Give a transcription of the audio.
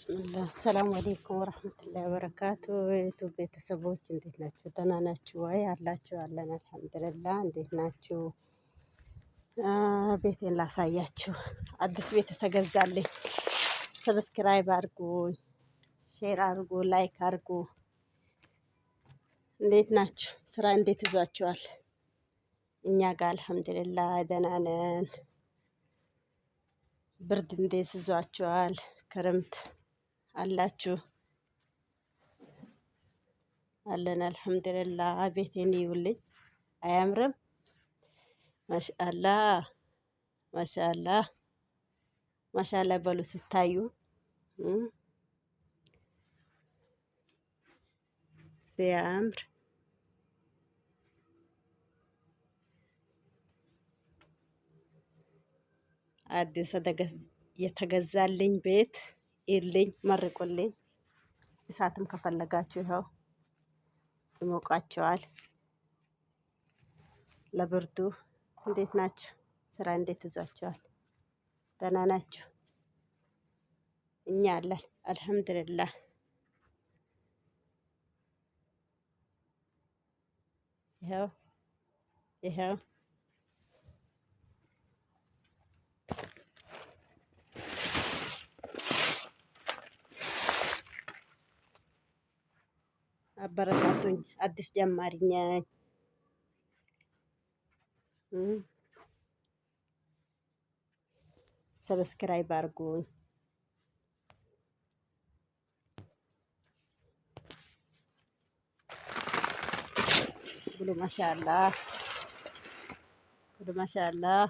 ብስሚላህ አሰላሙ አሌይኩም ወረህመቱላሂ ወበረካቱ። የዩቱብ ቤተሰቦች እንዴት ናችሁ? ደህና ናችሁ ወይ? አላችሁ? አለን አልሐምዱሊላህ። እንዴት ናችሁ? ቤቴን ላሳያችሁ። አዲስ ቤት ተገዛልኝ። Subscribe አድርጉ፣ share አድርጉ፣ like አድርጉ። እንዴት ናችሁ? ስራ እንዴት ይዟችኋል? እኛ ጋር አልሐምዱሊላህ ደህና ነን። ብርድ እንዴት ይዟችኋል? ክረምት አላችሁ? አለን አልሐምዱሊላህ። ቤቴን ይውልኝ፣ አያምርም? ማሻአላህ ማሻአላህ ማሻአላህ በሉ ስታዩ ሲያምር። አዲስ የተገዛልኝ ቤት ይልኝ፣ መርቁልኝ። እሳትም ከፈለጋችሁ ይኸው ይሞቃቸዋል። ለብርዱ እንዴት ናችሁ? ስራ እንዴት ይዟችኋል? ደህና ናችሁ? እኛ አለን አልሐምዱሊላህ። ይኸው ይኸው አበረታቱኝ። አዲስ ጀማሪ ነኝ። Subscribe አድርጉኝ። ብሉ ማሻአላህ፣ ብሉ ማሻአላህ።